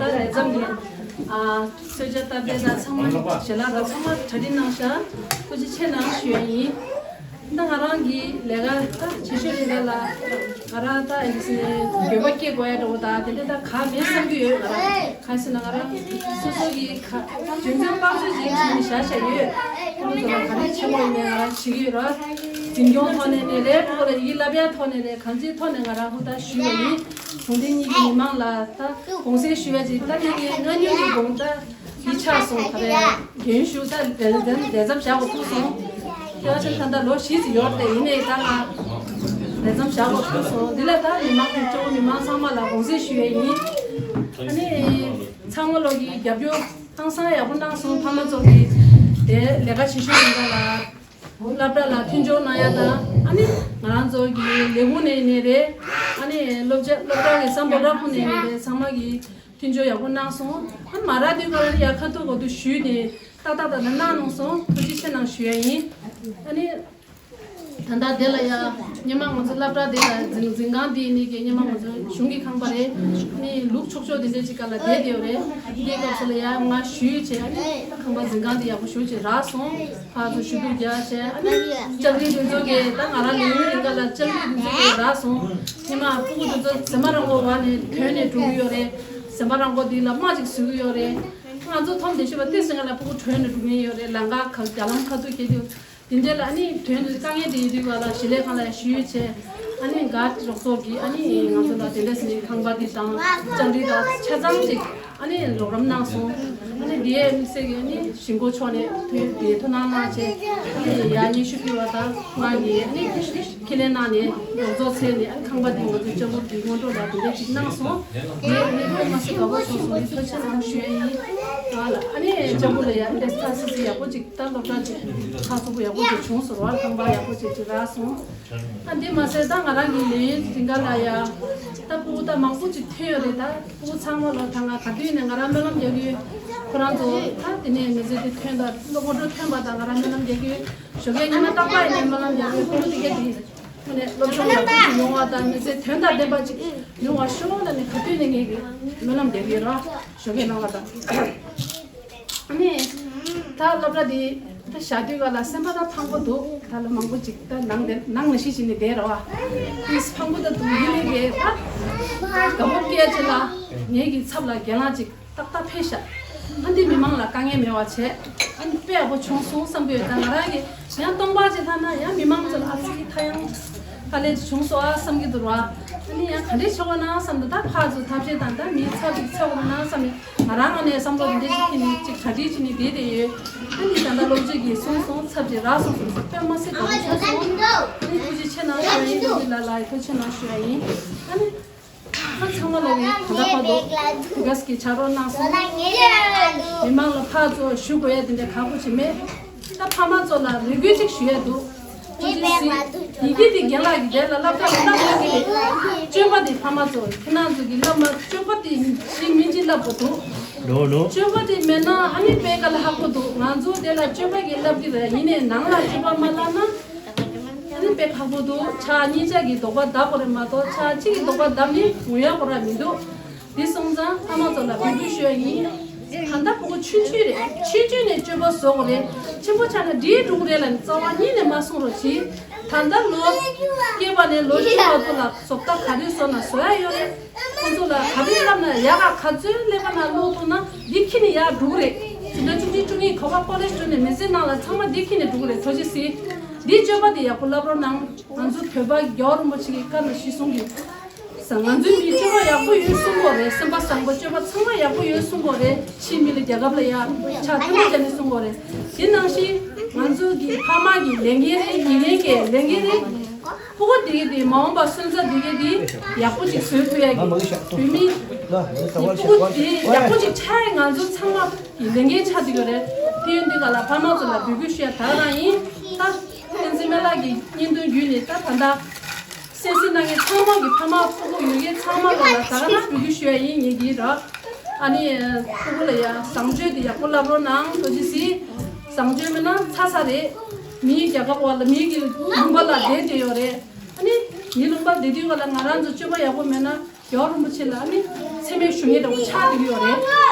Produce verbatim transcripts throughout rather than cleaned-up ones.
ད་ལས་མཚམས་ནས་ཨ་གསོལ་ཇ་བཏབ་པའི་ད་ཚང་མ་ཞལ་ལག་དང་ཚང་མ་གྲ་སྒྲིག་གནང་ཤག་ཐུགས་རྗེ་ཆེ་གནང་ཞུ་ཡ་ཡིན། ད་ང་རང་གི་ལས་ཀ་ད་བྱེད་ཤོས་རེད་ལ། ང་རང་ད་ཨེ་འདྲ་འདོད་པ་སྐྱེ་དགོས་ཡ་འདྲ་བོ་ད་དེ་འདྲ་ད་ག་མེད་བསམ་གྱི་ཡོད། ང་རང་ག་ཟེར་ན་ང་རང་སོ་སོ་གི་ག་རྒྱུ་མཚན་དཔག་ཚོད་ཅིག་བྱས་ནས་བཞག་བཞག་ཡོད། ཁོང་ཚོ་ལ་ག་རེ་བྱེད་དགོས་ཡིན་ནའི་ང་རང་བྱེད་ཀྱི་ཡོད་ར། འཛིན་སྐྱོང་ཐོག་ནས་ནས་རེད། ཁོ་ལ་ཡི་གེ་བསླབ་ཡ་ཐོག་ནས་རེད། གང་ཅིའི་ཐོག་ནས་ང་རང་ཧུར་ཐག་ཞུས་པ་ཡིན། གུང་ཁྲན་གཉིས་ཀྱི་མི་མང་ལ་ད་དགོངས་སེལ་ཞུ་ཡ་ཅིག་ད་ངས་ངས་སྔ་སྨྱུག་གི་དགོངས་ད་ཡིད་ཆགས་སོང་། ད་རེ་རྒན་ཞུ་ད་ལས་ལས་མཚམས་བཞག་དགོས་ཐུག་སོང་། དེ་བ་ཆེན་ད་ལྟ་ལོ་བཞི་ཙམ་ཡོད་རེད། ཡིན་ནའི་ད་ང་ལས་མཚམས་བཞག་དགོས་ཐུག་སོང་། འདི་ལ་ད་མི་མང་གི་གཙོ་བོ་མི་མང་ཚང་མ་ལ་དགོངས་སེལ་ཞུ་ཡ་ཡིན། ཨ་ནི་ཚང་མ་ལོ་གི་རྒྱབ་སྐྱོར་ཧང་སང་ཡག་པོ་གནང་སོང་། ཕ་མ་ཚོ་གི་དེ་ལས་ཀ་བྱེད་ཤོས་ཡིན་པ་ལ། སློབ་གྲྭ་ལ་མཐུན་སྦྱོར་གནང་ཡ་དང་། ཨ་ནི་ང་རང་ཚོ་གི་ལས་ཁུངས་ནས་ནས་རེད། ཨ་ནི་སློབ་ཆ་སློབ་གྲྭ་གི་སམ་བྷོ་ཊ་ཁུལ་ནས་ནས་རེད། ཚང་མ་གི་མཐུན་སྦྱོར་ཡག་པོ་གནང་སོང་། ཨ་ནི་མ་རག་དུས་ག་ལ་ཡ་ཁ་ཐུག་གོ་ཐུག་ཞུས་ནས་ཏག་ཏག་ཏག་ན་གནང་གནང་སོང་། ཐུགས་རྗེ་ཆེ་གནང་ཞུ་ཡ་ཡིན། ཨ་ནི་ད་ལྟ་དེ་ལ་ཡ་སྔོན་མ་ང་ཚོ་སློབ་གྲྭ་དེ་ལ་འཛིན་འཛིན་ཁང་དེ་ནས་ཀྱི་སྔོན་མ་ང་ཚོ་གཞུང་གི་ཁང་པ་རེད། ཨ་ནི་ལུག་ཆོག་ཆོག་དེ་འདྲ་ཅིག་ག་ལ་བསྡད་དེ་ཡོད་རེད། དེའི་སྐབས་སུ་ལ་ཡ་ང་ཞུས་བྱས། ཨ་ནི་ཁང་པ་འཛིན་ཁང་དེ་ཡག་པོ་ཞེ་པོ་ཅིག་རག་སོང་། ཕར་ཚུར་ཞུ་གཏུག་རྒྱག་བྱས། ཨ་ནི་ལྕགས་རི་དེ་ཚོ་གི་ད་ང་རང་ལས་ཡུན་རིང་ག་ལ་ལྕགས་རི་དེ་ཚོ་གི་རག་སོང་། ཉི་མ་སྤུ་གུ་དེ་ཚོ་ཟན་མ་རང་གོ་བ་ནས་ཐོན་ནས་འགྲོ་གི་ཡོད་རེད། ཟན་མ་རང་གོ་དེ་ལ་རྨ་ཅིག་བཟོ་གི་ཡོད་རེད། ང་ཚོ་མཐོང་བསྡད་ཤེས་པ་ཏིས་ཟིན་ག་ལ་སྤུ་གུ་ཐོན་ནས་འགྲོ་གི་ཡོད་རེད། ལམ་ཁ་ཁ་རྒྱ་ལམ་ཁ་ཐུག་ཁྱེར་དུས་དེ་འདྲ་ལ། ཨ་ནི་དོན་དུ་དཀའ་ངལ་དེ་ཡོད་དུས་ག་ལ་ཞི་ལས་ཁང་ལ་ཞུས་བྱས། ཨ་ནི་ག་རོགས་ཚོགས་ཀྱིས་ཨ་ནི་ང་ཚོ་ལ་དེ་འདྲ་ཟིན་ཁང་པ་དེ་དང་ལྕགས་རི་དང་ཆ་ཚང་ཅིག་ཨ་ནི་རོགས་རམ་གནང་སོང་། ཨ་ནི་དེའི་དམིགས་བསལ་གྱི་ཨ་ནི་ཞིང་འགོ་ཕྱོགས་ནས་ཐུགས་དེ་ཐུགས་སྣང་གནང་བྱས། ཨ་ནི་ཡར་སྙན་ཞུ་ཕུལ་བ་དང་ང་གིས་ཨ་ནི་ཁས་ལེན་གནང་ནས་རོགས་ཚོགས་ཚད་ནས། ཨ་ནི་ཁང་པ་དེ་ང་ཚོ་ལྕགས་ཕོར་གྱི་སྔོན་འགྲོ་ལ་དེ་འདྲ་ཅིག་གནང་སོང་། དེ་ཨ་ནི་དཔེ་མ་སྲིད་དགའ་པོ་བྱུང་སོང་། ཐུགས་རྗེ་ཆེ་གནང་ཞུ་ཡ་ཡིན། ང་ལ་ཨ་ནི་ལྕགས་ཕོར་ལ་ཡར་ཨ་ནི་ལས་ས་སི་སི་ཡག་པོ་ཅིག་ད་སློབ་གྲྭ་ཅིག་ཁག་སོག་པོ་ཡག་པོ་ཅིག་བྱུང་སོང་བ། ཁང་པ་ཡག་པོ་ཅིག་ཅིག་རག་སོང་། ཨ་འདི་མ་ཟད་ད་ང་རང་གི་ལས་ཡུན་རིང་ག་ལ་ཡ་ད་སྤུ་གུ་ད་མང་པོ་ཅིག་ཐོན་ཡོད་རེད། ད་སྤུ་གུ་ཚང་མ་ལོ་ད་ང་ག་དུས་ནས་ང་རང་སྨོན་ལམ་རྒྱག་གི་ཡོད། ཁོ་རང་ཚོ་ད་དེ་ནས་མི་ཚེ་འདི་ཐོན་ད་སློབ་སྔོན་འགྲོ་ཐོན་པ་ད་ང་རང་སྨོན་ལམ་རྒྱག་གི་ཡོད། ཞོགས་ཀས་ཉི་མ་རྟག་པར་ཡིན་ནས་སྨོན་ལམ་རྒྱག་གི་ཡོད། སྤུ་གུ་དེ་གས་དེ་ཐོན་ནས་སློབ་སྦྱོང་ཡག་པོ་ཅིག་ཡོང་བ་དང་མི་ཚེ་དོན་དང་ལྡན་པ་ཅིག་ཡོང་བ་ཤོག་ལབ་ནས་ག་དུས་ནས་ངས་གི་སྨོན་ལམ་རྒྱག་གི་ཡོད་ར། ཞོགས་ཀས་གནང་བ་དང་། ཨ་ནི་ད་སློབ་གྲྭ་འདི་ད་བཞག་དུས་ག་ལ་སེམས་པ་ད་ཕངས་པོ་འདུག་ད་ལ་མང་པོ་ཅིག་ད་ནང་དེ་ནང་ནས་ཤི་ཤི་ནས་བསྡད་ར་བ། ཨིས་ཕངས་པོ་ད་འདུག་ཡིན་ནའི་གི་ད་དགའ་སྤོབས་སྐྱེ་ཅིག་ལ་ངེད་ཀྱི་ཚབ་ལ་རྒན་ལགས་ཅིག་ཏག་ཏག་ཕེབས་ཤག་ཨ་འདི་མི་མང་ལ་དཀའ་ངལ་མེད་པ་བྱས། ཨ་ནི་དཔེ་ཡག་པོ་བྱུང་སོང་བསམ་གི་ཡོད། ད་ང་རང་གི་ཡང་སྟོང་པ་ཅིག་ལྷག་ན་ཡང་མི་མང་ཚོ་ལ་ཨ་ཙི་ཐ་ཡང་དཀའ་ལས་ཅིག་བྱུང་སོང་ཨ་བསམ་གི་འདུག་ར། ཨ་ནི་ཡང་ག་འདྲས་བྱེད་དགོས་ན་བསམ་འདུག་ད་ཕར་ཚུར་ཐབས་ཤེས་དང་ད་མིའི་ཚབ་ཅིག་འཚོལ་དགོས་ན་བསམ་ནས། ང་རང་ངོས་ནས་བསམ་བློ་འདི་འདྲ་ཞིག་འཁྱེར་ནས་ཅིག་གྲ་སྒྲིག་བྱས་ནས་བསྡད་དེ་ཡོད། ཨ་ནི་ད་ལྟ་སློབ་སྤྱི་གིས་གསུངས་སོང་། ཚབ་ཅིག་རག་སོང་ཟེར་སོང་། དཔེ་མ་སྲིད་དགའ་པོ་བྱུང་སོང་། ཨ་ནི་ཐུགས་རྗེ་ཆེ་གནང་ཞུ་ཡ་ཡིན། ཐུགས་རྗེ་ལ་ལ་ཡི་ཐུགས་རྗེ་ཆེ་གནང་ཞུ་ཡ་ཡིན། ཨ་ནི་ཁ་ཚང་མ་ལ་ངས་ད་ལྟ་བར་དུ་དུ་གས་ཀྱི་ཕྱག་རོགས་གནང་སོང་། མི་མང་ལ་ཕར་ཚུར་ཞུ་དགོས་ཡ་དེ་འདྲ་ཁག་པོ་ཅིག་མེད། ད་ཕ་མ་ཚོ་ལ་རེ་སྐུལ་ཅིག་ཞུ་ཡ་འདུག་ཅི་ཅི་སི་ཡི་གེ་དེ་རྒན་ལགས་ཀྱི་དེ་ལ་བསླབ་གྲྭ་ལ་བསླབ་དགོས་ཀྱི་རེད། སྤྱོད་པ་དེ་ཕ་མ་ཚོ་ཁྱེད་རང་ཚོ་གི་བསླབ་མ་སྤྱོད་པ་དེ་ཞིག་མིན་ཅི་བསླབ་དགོས་འདུག་ནོ་ནོ། སྤྱོད་པ་དེ་མེད་ན་ཨ་ནི་དཔེ་ག་ལ་ཧ་གོ་འདུག་ང་ཚོ་དེ་ལ་སྤྱོད་པ་གི་བསླབ་ཀྱི་རེད། ཡིན་ནའི་ནང་ལ་སྤྱོད་པ་མ་བསླབ་ན་ཨ་ནི་དཔེ་ཁག་པོ་འདུག་ཕྱག་གཉིས་ཆ་གི་རྡོག་པ་བརྡབ་དགོས་རེད་མ་གཏོགས་ཕྱག་གཅིག་གི་རྡོག་པ་བརྡབ་ནི་ངུ་ཡ་གོ་ར་མི་འདུག་དེ་སོང་ཙང་ཕ་མ་ཚོ་ལ་འབོད་སྐུལ་ཞུ་ཡ་ཡིན། ད་ལྟ་ཕྲུ་གུ་ཆུང་ཆུང་རེད། ཆུང་ཆུང་ནས་སྤྱོད་པ་བཟོ་དགོས་རེད། ཆེན་པོ་ཆགས་ན་འགྲིག་འགྲོ་གི་རེད་ལབ་ནས་རྩ་བ་ཉིད་ནས་མ་གསུང་རོགས་གྱིས། ད་ལྟ་ལོ་སྐྱེས་པ་ནས་ལོ་བཅུ་བར་དུ་ལ་བཟོ་ལྟ་ག་རེ་བཟོ་ན་བཟོ་ཡ་ཡོད་རེད། ཁོང་ཚོ་ལ་ག་རེ་བསླབ་ན་ཡག་ག་ག་ཚོད་ཀླད་པ་ནང་བླུགས་ཐུབ་ན་འདི་ཁྱེར་ནས་ཡར་འགྲོ་གི་རེད། ཟིན་གྲྭ་བཅུ་གཅིག་བཅུ་གཉིས་ག་པར་ཀོ་ལེཇ་འགྲོ་ནས་མི་ཚེ་ནང་ལ་ཚང་མ་འདི་ཁྱེར་ནས་འགྲོ་གི་རེད། ཐུགས་རྗེ་གཟིགས། འདི་སྤྱོད་པ་འདི་ཡག་པོ་བསླབ་རོགས་གནང་། ང་ཚོ་བོད་པ་རྒྱལ་བ་རིན་པོ་ཆེ་གི་བཀའ་ནང་གཞི་བཟུང་གི། ང་ཚོའི་མིའི་སྤྱོད་པ་ཡག་པོ་ཡོད་གསུང་གི་རེད། སེམས་པ་བཟང་པོ་སྤྱོད་པ་ཚང་མ་ཡག་པོ་ཡོད་གསུང་གི་རེད། ཕྱིའི་མི་ལ་རྒྱལ་ཁབ་ལ་ཡ་ཕྱག་ཐལ་མོ་སྦྱར་ནས་གསུང་གི་རེད། དེ་ནང་བཞིན་ང་ཚོ་གི་ཕ་མ་གི་ལས་འགན་རེད། དགེ་རྒན་གྱི་ལས་འགན་རེད། ཕྲུ་གུ་དེ་གི་དེ་མ་འོངས་པ་སོན་རྩ་དེ་གི་དེ་ཡག་པོ་ཅིག་བཟོས་ཐུབ་ཡ་གི་བོད་མི་དེ་ཕྲུ་གུ་དེ་ཡག་པོ་ཅིག་ཆགས་ཡ་ང་ཚོ་ཚང་མ་གི་ལས་འགན་ཆགས་བསྡད་ཡོད་རེད། དེ་ཡོད་དུས་ག་ལ་ཕ་མ་ཚོ་ལ་འབོད་སྐུལ་ཞུ་ཡ་ད་རང་ཡིན། ད་བསྟན་འཛིན་སྨན་བླ་གི་བརྙན་ཐུང་བརྒྱུད་ནས་ད་ད་ལྟ་གསན་གཟིགས་གནང་མཁན་ཚང་མ་གི་ཕ་མ་ཕྲུ་གུ་ཡོད་མཁན་ཚང་མ་ལ་ད་ག་ན་འབོད་སྐུལ་ཞུ་ཡ་ཡིན། ངེད་ཀྱིས་ར། ཨ་ནི་ཕྲུ་གུ་ལ་ཡ་བཟང་སྤྱོད་དེ་ཡག་པོ་བསླབ་རོགས་གནང་། ཐུགས་རྗེ་གཟིགས། བཟང་སྤྱོད་མེད་ན་ཚ་ཚ་རེད། མིའི་རྒྱལ་ཁབ་བ་ལ་མིའི་གི་ལུང་པ་ལ་བསྡད་བསྡད་ཡོད་རེད། ཨ་ནི་མིའི་ལུང་པ་བསྡད་དུས་བ་ལ་ང་རང་ཚོ་སྤྱོད་པ་ཡག་པོ་མེད་ན། རྒྱལ་བ་རིན་པོ་ཆེ་ལ་ཨ་ནི་ཚེ་ མཚན་སྨད་ཞུ་མཁན་འདྲ་བོ་ཆགས་བསྡད་ཀྱི་ཡོད་རེད།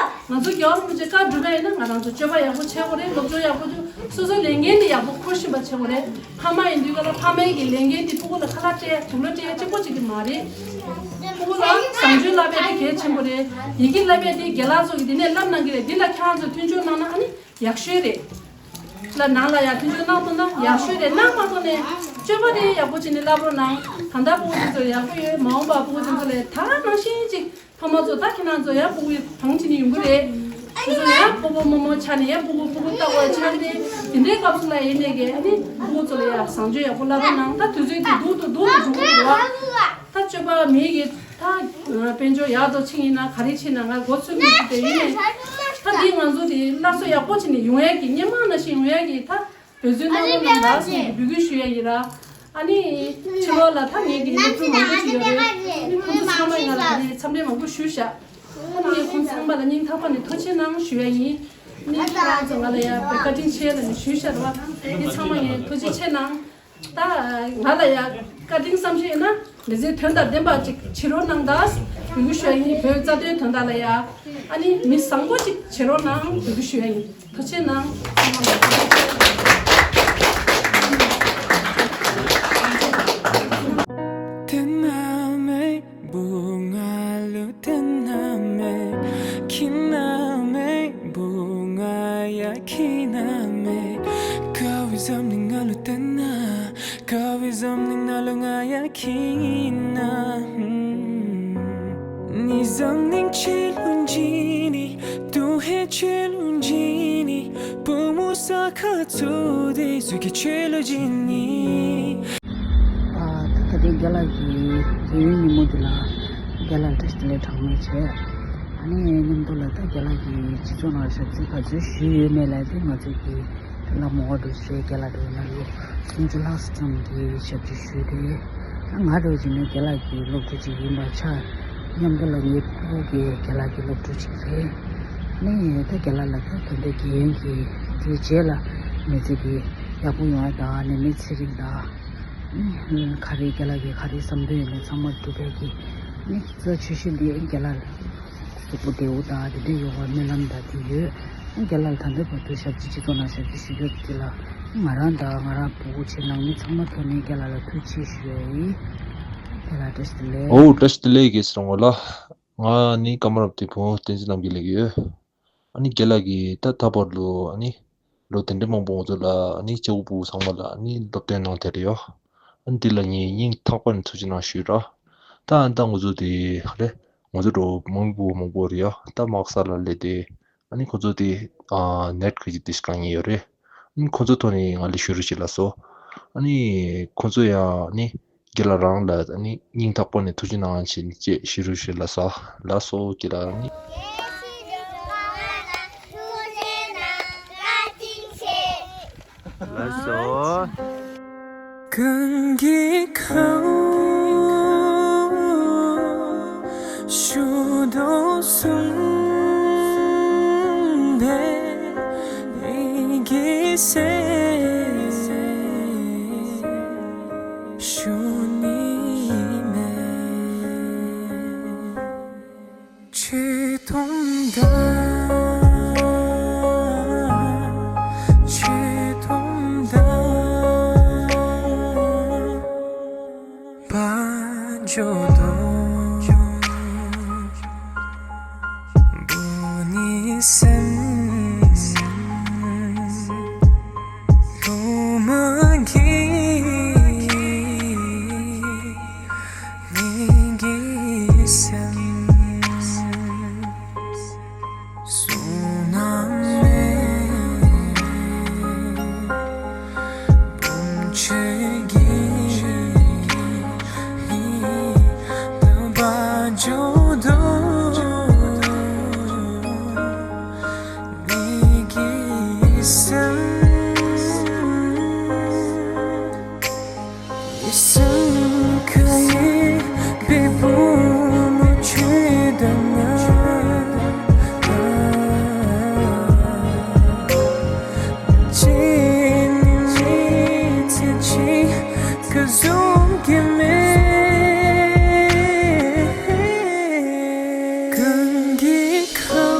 ང་ཚོ་རྒྱལ་བ་རིན་པོ་ཆེ་བཀའ་སྒྲུབ་པ་ཡིན་ན་ང་རང་ཚོ་སྤྱོད་པ་ཡག་པོ་བྱེད་དགོས་རེད། སློབ་སྦྱོང་ཡག་པོ་བྱེད། སོ་སོའི་ལས་འགན་དེ་ཡག་པོ་འཁུར་བཞིན་པ་བྱེད་དགོས་རེད། ཕ་མ་ཡིན་དུས་ག་ལ་ཕ་མའི་གི་ལས་འགན་དེ་ཕྲུ་གུ་ལ་ཁ་ལག་སྤྲད་ཡ་དུག་ལོག་སྤྲད་ཡ་གཅིག་པོ་གཅིག་གི་མ་རེད། ཕྲུ་གུ་ལ་བཟང་སྤྱོད་བསླབ་ཡ་དེ་གལ་ཆེན་པོ་རེད། ཡི་གེ་བསླབ་ཡ་དེ་རྒན་ལགས་ཚོ་གི་དེ་ནས་བསླབ་གནང་གི་རེད། འདི་ལ་ཁྱེད་རང་ཚོ་མཐུན་སྦྱོར་གནང་ན་ཨ་ནི་ཡག་ཤོས་རེད། ལ་ནང་ལ་ཡང་མཐུན་སྦྱོར་གནང་ཐུབ་ན་ཡག་ཤོས་རེད། གནང་མ་ཐུབ་ནས་སྤྱོད་པ་དེ་ཡག་པོ་བྱས་ནས་བསླབ་རོགས་གནང་། ད་ལྟ་ཕྲུ་གུ་དེ་ཚོ་ཡག་པོ་ཡོད། མ་འོངས་པ་ཕྲུ་གུ་དེ་ཚོ་ལ་ད་ག་ནང་བཞིན་ཅིག་ཕ་མ་ཚོ་ད་ཁྱེད་རང་ཚོ་ཡང་ཕྲུ་གུ་གང་བྱས་ནས་ཡོང་གི་རེད། དེ་ཚོ་ཡང་ཕོ་བོ་རྨོ་མོ་ཆགས་ནས་ཡང་ཕྲུ་གུ་ཕྲུ་གུ་ལྟ་བུ་ཆགས་ནས་དེ་འདྲའི་སྐབས་སུ་ལ་ཡིན་ནས་གི་ཨ་ནི་ཕྲུ་གུ་ཚོ་ལ་ཡང་བཟང་སྤྱོད་ཡག་པོ་བསླབ་རོགས་གནང་། ད་དུས་ཚོད་དེ་སྡུག་ཏུ་སྡུག་ཏུ་འགྲོ་གི་འདུག་བ། ད་སྤྱོད་པ་མེད་ཀྱི་ད་དཔལ་འབྱོར་ཡག་ཏུ་ཕྱིན་ཡིན་ན་ག་རེ་ཕྱིན་ན་ང་མགོ་ཚོད་མི་ཐུབ་པ་ཡིན་ནས། ད་འདི་ང་ཚོ་དེ་སླར་གསོ་ཡག་པོ་བྱས་ནས་ཡོང་ཡག་གི་སྔོན་མ་ནང་བཞིན་ཡོང་ཡག་གི་ད་འབད་བརྩོན་གནང་རོགས་གནང་ད་ཟེར་ནས་འབོད་སྐུལ་ཞུ་ཡག་ཡིན་ར། ཨ་ནི་ཕྱི་ལོགས་ལ་ད་ངེད་ཀྱི་སློབ་ཕྲུག་མང་པོ་ཞིག་ཡོད་རེད། ཨ་ནི་ཁོང་ཚོ་ཚང་མ་ཡིན་ང་ལ་ད་ནས་འཚམས་འདྲི་མང་པོ་ཞུས་ཤག་ཨ་ནི་ངས་ཁོང་ཚང་མ་ལ་སྙིང་ཐག་པ་ནས་ཐུགས་རྗེ་གནང་ཞུ་ཡག་ཡིན། ཨ་ནི་ཁྱེད་རང་ཚོ་ང་ལ་ཡ་བཀའ་དྲིན་ཆེ་ལབ་ནས་ཞུས་ཤག་རེད་བ། ཨ་ནི་ཚང་མ་ངས་ཐུགས་རྗེ་ཆེ་གནང་། ད་ང་ལ་ཡ་བཀའ་དྲིན་བསམ་ཤེས་ཡོད་ན་མི་ཚེ་དོན་དང་ལྡན་པ་ཅིག་བྱེད་རོགས་གནང་ད་འབོད་སྐུལ་ཞུ་ཡ་ཡིན། བོད་རྩ་དོན་དོན་དག་ལ་ཡ་ཨ་ནི་མི་བཟང་པོ་ཅིག་བྱེད་རོགས་གནང་འབོད་སྐུལ་ཞུ་ཡ་ཡིན། ཐུགས་རྗེ་གནང་། བསྟན་ན་མེད། བུ་ང་ལུ་བསྟན་ན་མེད། ཁྱི་ན་མེད། བུ་ང་ཡ་ཁྱི་ན་མེད། ཀ་བི་ཟམ་ནི་ང་ལུ་བསྟན་ན། ཀ་བི་ཟམ་ནི་ང་ལུ་ང་ཡ་ཁྱི་ན། ནི་ཟམ་ནི་ཆེ་ལུན་ཇི་ནི། ཏུ་ཧེ་ཆེ་ལུན་ཇི་ནི། བུ་མོ་ས་ཁ་ཚུ་དེ་ཟུ་ཁི་ཆེ་ལུ་ཇི་ནི། ཨ་ད་ད་ལྟའི་རྒན་ལགས་ཀྱི་རེ་ཡུན་ཉིན་མོ་འདི་ལ་རྒན་ལགས་བཀྲ་ཤིས་བདེ་ལེགས་གྲངས་མེད་བྱས། ཨ་ནི་མཉམ་དུ་ལ་ད་རྒན་ལགས་ཀྱིས་སྤྱི་ཚོགས་ནང་ཞབས་ཕྱི་ག་ཚོད་ཞུས་ཡོད་མེད་ལ་དེ་ང་ཚོས་ཀྱིས་བླ་མ་འོ་འགྲོ་ཞེས་རྒན་ལགས་འགྲོ་ན་ལོ་སུམ་ཅུ་ལྷག་ཙམ་གྱི་ཞབས་ཕྱི་ཞུས་ཏེ། ང་འགྲོ་བཞིན་ནས་རྒན་ལགས་ཀྱི་སློབ་ཕྲུག་ཅིག་ཡིན་པ་ཆགས། མཉམ་དུ་ལ་ངའི་ཕྲུ་གུ་གི་རྒན་ལགས་ཀྱི་སློབ་ཕྲུག་ཅིག་རེད། ཨ་ནི་ད་རྒན་ལགས་ལ་ད་དེ་འདྲའི་རྒན་གྱི་དེའི་རྗེས་ལ་མི་ཚེ་འདི་ཡག་པོ་ཡོང་བ་དང་ནད་མེད་ཚེ་རིང་དང་། ག་རེ་རྒན་ལགས་ཀྱིས་ག་རེ་བསམ་དོན་ཡོད་ན་ཚང་མ་འགྲུབ་པའི་གི་ནི་རྩ་ཆེ་ཤོས་འདི་རྒན་ལགས་ལ་གཟུགས་པོ་བདེ་བོ་དང་དེ་འདྲ་ཡོང་བར་སྨོན་ལམ་དང་དེ་ཡོད། རྒན་ལགས་ལ་ད་ལྟའི་བར་དུ་ཞབས་ཕྱི་སྤྱི་ཚོགས་ནང་ཞབས་ཕྱི་ཞུ་རྒྱུ་དེ་ལ་ང་རང་དང་ང་རང་ཕྲུ་གུ་ཆེ་ནང་མི་ཚང་མ་ཐོག་ནས་རྒན་ལགས་ལ་ཐུགས་རྗེ་ཆེ་ཞུ་ཡ་ཡིན། རྒན་ལགས་བཀྲ་ཤིས་བདེ་ལེགས། ཨོ་བཀྲ་ཤིས་བདེ་ལེགས་ཀྱི་སྲུང་བ་ལ། ང་ནི་ཀ་མ་རབ་ཏི་བུ་བསྟན་འཛིན་རྣམ་རྒྱལ་ལགས་ཡོད། ཨ་ནི་རྒན་ལགས་ཀྱིས་ད་ད་བར་དུ་ཨ་ནི་ལོ་དེ་འདྲ་མང་པོ་ང་ཚོ་ལ་ཨ་ནི་སྐྱེ་བོ་ཕྲུ་གུ་ཚང་མ་ལ་ཨ་ནི་སློབ་སྟོན་གནང་བསྡད་ཡོད། ཨ་ནི་འདི་ལ་ངས་སྙིང་ཐག་པ་ནས་ཐུགས་རྗེ་གནང་ཞུས་ར། ད་ཨ་ནི་ད་ང་ཚོ་དེ་ག་རེ་ང་ཚོ་འགྲོ་མང་པོ་མང་པོ་རེད་ཡ། ད་དམག་ས་ལ་སླེབས་ཏེ་ཨ་ནི་ཁོ་ཚོ་དེ་ཨ་ནེཊ་གི་དེ་དཀའ་ངལ་ཡོད་རེད། ཨ་ནི་ཁོ་ཚོ་ཐོག་ནས་ང་ལ་བཤད་རོགས་བྱེད་ལགས་སོ། ཨ་ནི་ཁོ་ཚོ་ཡ་ཨ་ནི། རྒན་ལགས་རང་ལ་ཨ་ནི་སྙིང་ཐག་པ་ནས་ཐུགས་རྗེ་གནང་བྱས་ནས་ཅེས་བཤད་རོགས་ཞུ་ལགས་སོ། ལགས་སོ་རྒན་ལགས་ཨ་ནི། ལགས་སོ། གང་གི་ཁ་ཞུ་དོ་གསུངས་པས་ཨི་གི་སེ། ཞུ་ནི་མེད། ཆེ་མཐོང་དང་ཆེ་མཐོང་དང་བ་འཇོ་དོ། བུ་ནི་སེམས་ལོ་མ་གི་ནི་གི་སེམས་སུ་ན་མེ་བུམ་ཆེ་གི་ནི་བ་འཇོ་དོ།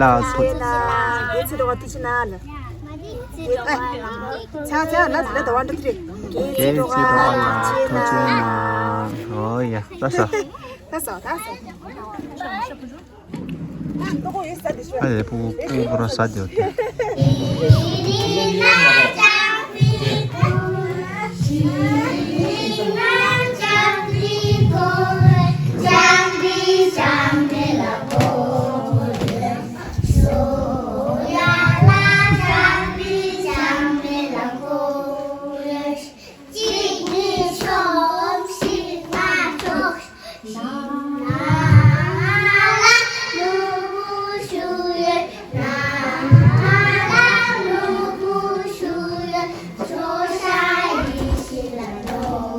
ལ་ཐུགས་རྗེ་ཆེ་གནང་། དགེ་ཚུལ་སྒྲོལ་དཀར་ཐུགས་རྗེ་ཆེ་གནང་། ལ་ཚ་ཚ་ལ་ལ་དབང་འགྲོ་དེ་རེད། དགེ་ཚུལ་སྒྲོལ་དཀར་ལ་ཐུགས་རྗེ་ཆེ་གནང་། ཨོ་ཡ། ད་ས། ད་ས། ད་ས། ཨ་ལས་པུ་པུ་པུ་ར་ས་དེ་ཡོད་དེ། གཅིག་གཉིས་གསུམ་བཞི་ལྔ་དྲུག་གསུམ་བཞི་ལྔ་དྲུག་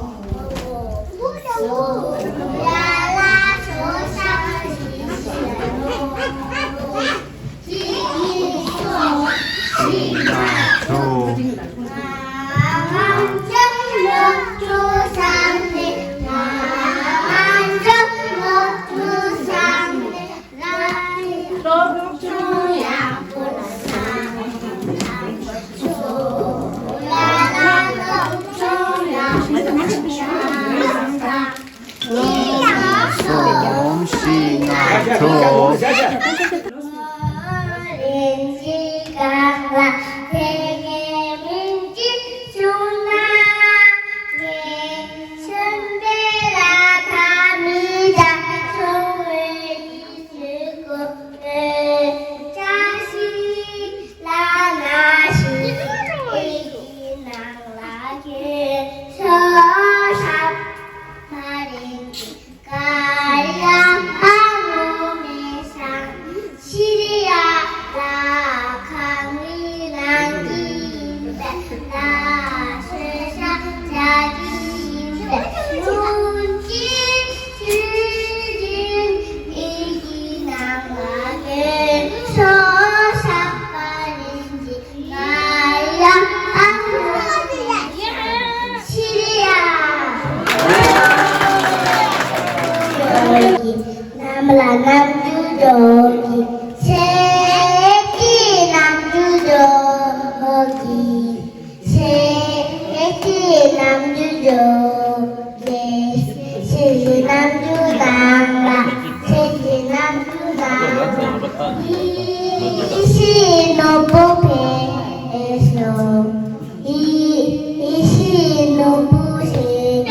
རྣམས་ལ་རྣམ་འགྱུར་སྒྲོལ་གྱིས། ཚེ་འདིའི་རྣམ་འགྱུར་སྒྲོལ་གྱིས། ཚེ་འདིའི་རྣམ་འགྱུར་སྒྲོལ་གྱིས། ཚེ་འདིའི་རྣམ་འགྱུར་སྣང་ལ། ཚེ་འདིའི་རྣམ་འགྱུར་སྣང་ལ། ཡེ་ཤེས་ནོར་བུ་འཕེལ་སོང་། ཡེ་ཡེ་ཤེས་ནོར་བུ་ཞེས་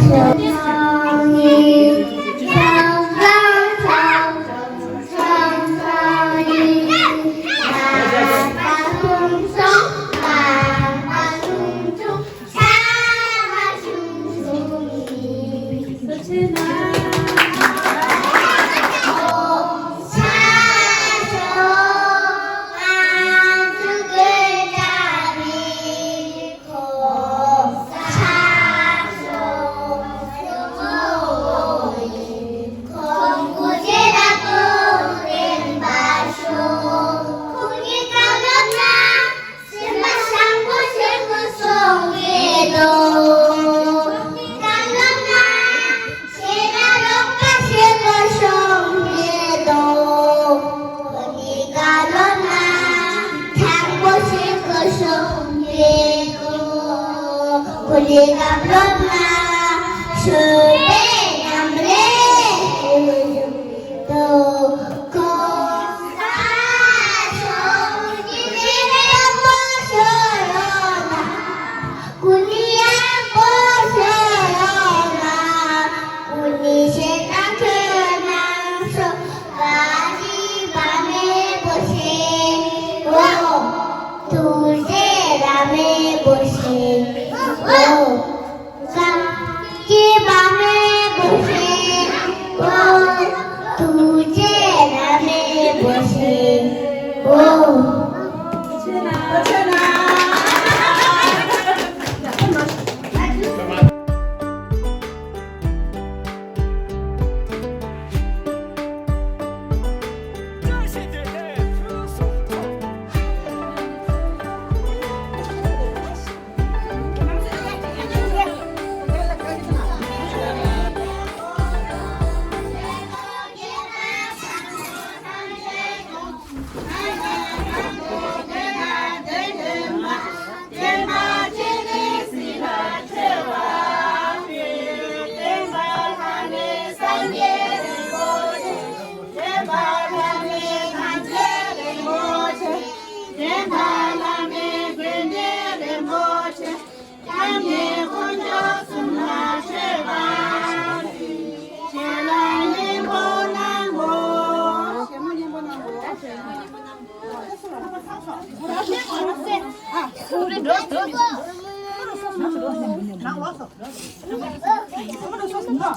སོགས་ཡིན།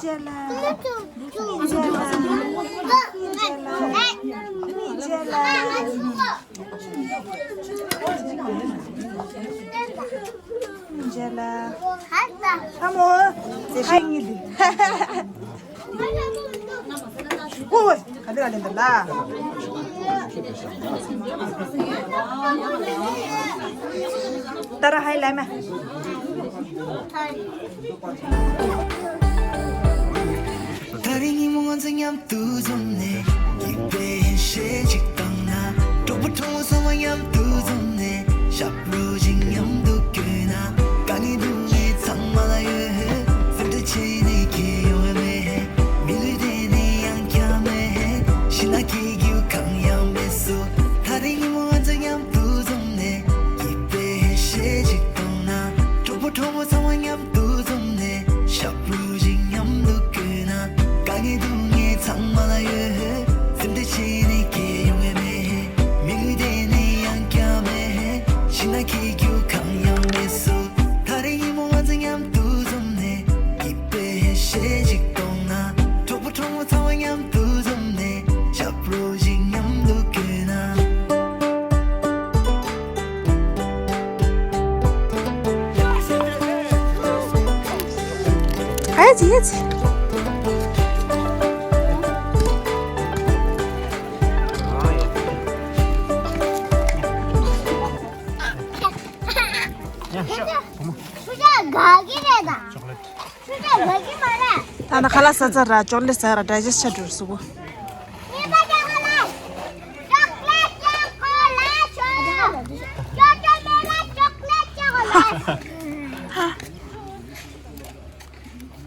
ཉིན་རྗེས་ལ། ཉིན་རྗེས་ལ། ཉིན་རྗེས་ལ། ཉིན་རྗེས་ལ། ཨ་མོ། ཟེར་ཤེས་ངེས་འདུག་ཨོ་ཝེ། ག་འདི་ག་ལེན་འདུག་ལ། ཏཱ་ར་ཧའི་ལ་མ། ད་རིང་ཉིན་མོ་ང་ཚོ་མཉམ་དུ་འཛོམས་ནས། སྐྱིད་པའི་ཧེ་ཤེས་ཅིག་བཏང་ན། གྲོགས་པོ་གྲོགས་མོ་ཚང་མ་མཉམ་དུ་འཛོམས་ནས། ཞབས་བྲོ་ཅིག་མཉམ་དུ་བརྐོས་ན། དཀའ་ངལ་སྡུག་བསྔལ་ཚང་མ་ལ་ཡོད། སེམས་ཁྲལ་བྱེད་ནི་གང་ཡང་མེད། མི་ལུས་དེ་ནི་ཡང་བསྐྱར་མེད། ཤི་ན་སྐྱིད་རྒྱུ་གང་ཡང་མེད་སོ། ད་རིང་ཉིན་མོ་ང་ཚོ་མཉམ་དུ་འཛོམས་ནས། སྐྱིད་པའི་ཧེ་ཤེས་ཅིག་བཏང་ན། གྲོགས་པོ་གྲོགས་མོ་ཚང་མ་མཉམ་དུ་འཛོམས་ནས། ཞབས་བྲོ་ཅིག་མཉམ་དུ་བརྐོས་ན། དཀའ་ངལ་སྡུག་བསྔལ་ཚང་མ་ལ་ཡོད། སེམས་ཁྲལ་བྱེད་ནི་གང་ཡང་མེད། མི་ལུས་དེ་ནི་ཡང་བསྐྱར་མེད། ཤི་ན་སྐྱིད་རྒྱུ་གང་ཡང་མེད་སོ། ད་རིང་ཉིན་མོ་ང་ཚོ་མཉམ་དུ་འཛོམས་ནས། སྐྱིད་པའི་ཧེ་ཤེས་ཅིག་གཏོང་ན། གྲོགས་པོ་གྲོགས་མོ་ཚང་མ་མཉམ་དུ་འཛོམས་ནས། ཞབས་བྲོ་ཅིག་མཉམ་དུ་བརྐོས་ན། ཧེ་ཙི་ཧེ་ཙི། ཡ་ཤ་བུ་མོ། ཆུ་ཆ་དགའ་གི་རེད་ད། ཅོག་ལེ་ཊི། ཆུ་ཆ་དགའ་གི་མ་རེད། ད་ནི་ཁ་ལག་ཟ་ཚར་ར་ཅོག་ལེ་ཊི་ཟ་ར་ཌའི་ཇེ་སི་ཊི་ཆགས་འགྲོ་སུ་གོ། ངའི་པ་ཆ་ཁ་ལག་ཅོག་ལེ་ཊི་ཅོག་ལེ་ཊི་ཅོག་ལེ་ཊི་ཅོག་ལེ་ཊི།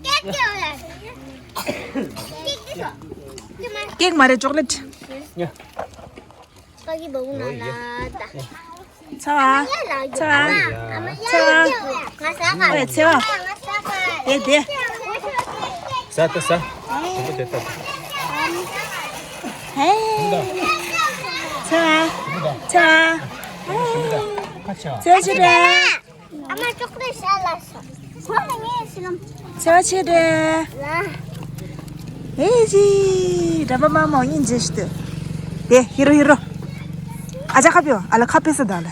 ཀེག་ཅོག་ལེ་ཊི། ཀེག་མ་རེད་ཅོག་ལེ་ཊི། ཡ། ཚ་བ། ཚ་བ། ཚ་བ། ཨེ་ཚ་བ། དེ་དེ། ཟ་ད་ཟ། དེ་དེ་ད། ཧེ། ཚ་བ། ཚ་བ། ཚ་བ་ཆེ་བ། ཨ་མ་ཅོག་ལེ་ཤ་ལ་ཤ། ཁོ་ལ་ངས་ཤི་ལམ། ཆེ་བ་ཆེ་དྲེ། ཨེ་ཅི། འགྲམ་པ་མ་མོ་ཡིན་ཇེ་ཤི་ཏུ། དེ་ཧི་རོ་ཧི་རོ། ཨ་ཅག་ཁ་པིའོ་ཨ་ལ་ཁ་པེ་ས་ད་ལ།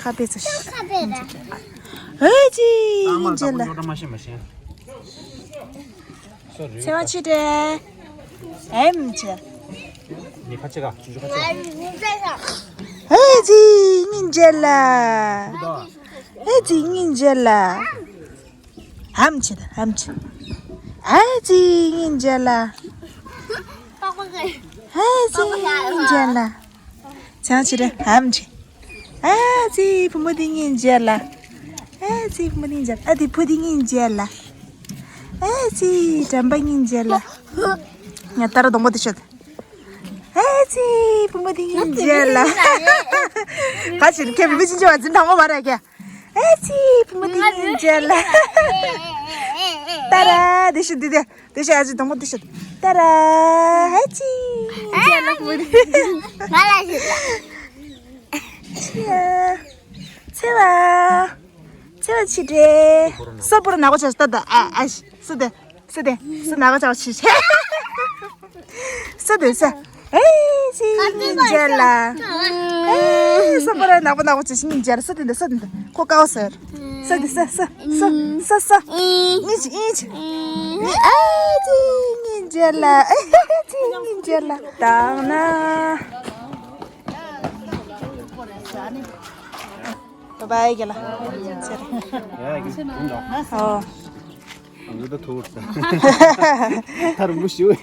ཁ་པེ་ས་ཤི། ཨེ་ཅི་ཡིན་ཇེ་ལ། ཚེ་བ་ཆི་ཏྲེ། ཨེམ་ཆི། ནི་ཁ་ཆེ་ག་ཆུ་ཆུ་ཁ་ཆེ་ག་ཨེ་ཙི་སྙིང་རྗེ་ལ། ཨེ་ཙི་སྙིང་རྗེ་ལ། ཨམ་ཆི་ད་ཨམ་ཆི། ཨེ་ཙི་སྙིང་རྗེ་ལ། ཨེ་ཙི་སྙིང་རྗེ་ལ། ཚེ་བ་ཆི་ཏྲེ་ཨམ་ཆི། ཨ་ཙི་བུ་མོ་འདི་སྙིང་རྗེ་ལ། ཨ་ཙི་བུ་མོ་འདི་སྙིང་རྗེ་ལ། ཨ་ཙི་བུ་འདི་སྙིང་རྗེ་ལ། ཨ་ཙི་འགྲམ་པ་སྙིང་རྗེ་ལ། ང་ཏཱ་ར་སྡོང་པོ་འདི་ཤོད། ཨ་ཙི་བུ་མོ་འདི་སྙིང་རྗེ་ལ། ག་ཞིག་ཁྱེད་བུ་ཅིན་ཅི་བ་འཛིན་དང་པོ་མ་རེད་ཀྱ། ཨ་ཙི་བུ་མོ་འདི་སྙིང་རྗེ་ལ། ཏཱ་ར་འདི་ཤོད་འདི་དེ། དེ་བཞིན་ཨ་ཅེ་དང་པོ་དེ་བཞིན། ཏཱ་ར། ཧ་ཅི། ཅེ་ལགས་མོ་རེད། ང་ལ་ཞིག་ལ། ཚེ་བ། ཚེ་བ་ཆི་ཏྲེ། སོ་པོ་ར་ནག་པོ་ཆ་ཏ་ཏ་ཨ་ཨ་ཤི། སོ་དེ། སོ་དེ། སོ་ནག་པོ་ཆ་ཆི་ཆི། སོ་དེ་སོ། ཨེ་ཤི་སྙིང་རྗེ་ལ། ཨེ་སོ་པོ་ར་ནག་པོ་ནག་པོ་ཆ་སྙིང་རྗེ་ལ། སོ་དེ་འདི་སོ་དེ་འདི། ཁོ་ཀའོ་ཟེར། ས་དེ་ས་ས་ས་ས་ས། ཨིན་ཅི་ཨིན་ཅི། ཨ་ཅི་སྙིང་རྗེ་ལ། ཨ་ཅི་སྙིང་རྗེ་ལ། དང་ན། བ་བའི་གི་ལ། ཡ་གི་ཨོ། ཨ་ད་ཐུག་ས། ཐར་མུ་ཤུ་ཡ།